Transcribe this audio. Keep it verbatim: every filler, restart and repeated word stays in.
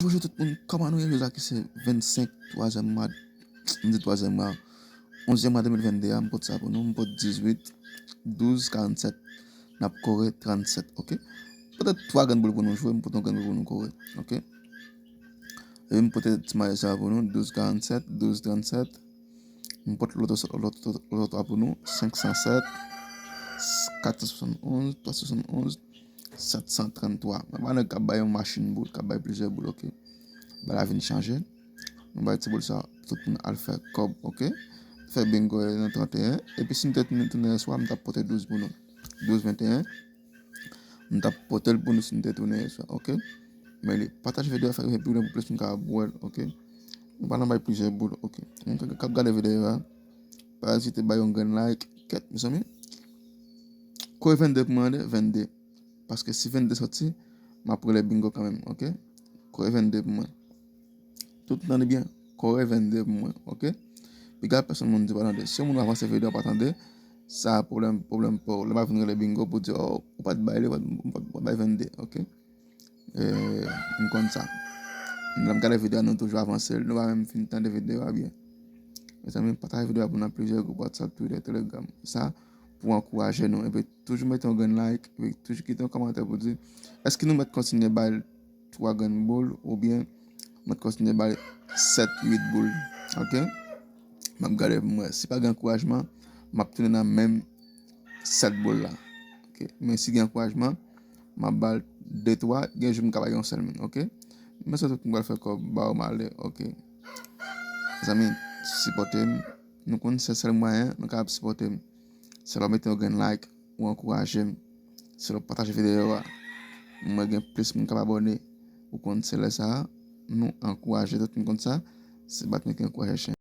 Bonjou tout moun, kòman nou ye? Jodi a ki se vennsenk twazyèm mwa, m di twazyèm mwa, onzyèm mwa de mil vennde a, m pote sa pou nou, m pote dizuit, douz, karannsèt. N ap kore trannsèt, oke? M pote twa grenn boul pou nou jwe, m pote yon grenn boul pou nou kore, oke? Epi m pote ti mayo sa pou nou, douz, karannsèt, douz, trannsèt. M pote loto, loto, loto a pou nou, senk san sèt, kat san swasannonz, twa san swasannonz, sèt san tranntwa. Mwen pa nèg k ap bay yon machin boul, k ap bay plizyè boul, oke? Bagay la vin chanje. Nou bay ti boul sa, tout moun al fè kòb, oke? Fè bingo nan tranteyen. Epi si m te tounen, tounen yè swa, m t ap pote douz pou nou. Douz venteyen. M t ap pote l pou nou si m te tounen yè swa, oke? Men li, pataje videyo a, fè l rive pi lwen pou plis moun ka wè l, oke? Nou pa nan bay plizyè boul, oke? Moun k ap gade videyo a, pa ezite bay yon grenn like. Kèt, mezanmi. Kore vennde pou mwen, vennde. Paske si vennde soti, m ap rele bingo kanmenm, oke? Kore vennde pou mwen. Tout tande byen, kore vennde pou mwen, oke? Piga pèsonn moun di pa tande. Si yon moun avanse videyo pa tande, sa pwoblèm, pwoblèm pa w. Lè m ap vin rele bingo pou di, oh, ou pa t bay li, ou pa t, ou pa t, ou pa t bay vennde, oke? E, m konn sa. Lè m gade videyo a, nou toujou avanse l, nou pa menm fin tande videyo a byen. Mezanmi, pataje videyo a pou nan plizyè gwoup WhatsApp, Twitter, Telegram. Sa pou ankouraje nou. Epi toujou mete yon grenn like, epi toujou kite yon kòmantè pou di, èske nou mèt kontinye bay l twa grenn boul oubyen mwen kontinye bay sèt, uit boul. Oke? M ap gade pou m wè. Si pa gen ankourajman, m ap tounen nan menm sèt boul la. Oke? Men si gen ankourajman, m ap ba l de, twa, gen jou m ka bay yon sèl moun. Oke? Men se tout m pral fè kòb, ba w male. Oke? Mezanmi, sipòte m. Nou konn se sèl mwayen nou kapab sipòte m. Se lè w mete yon grenn like, ou ankouraje m. Se lè w pataje videyo a. Mwen gen plis moun k ap abòne. Ou konn se lè sa a, nou ankouraje tout moun konn sa. Se bat nou ki ankouraje chen.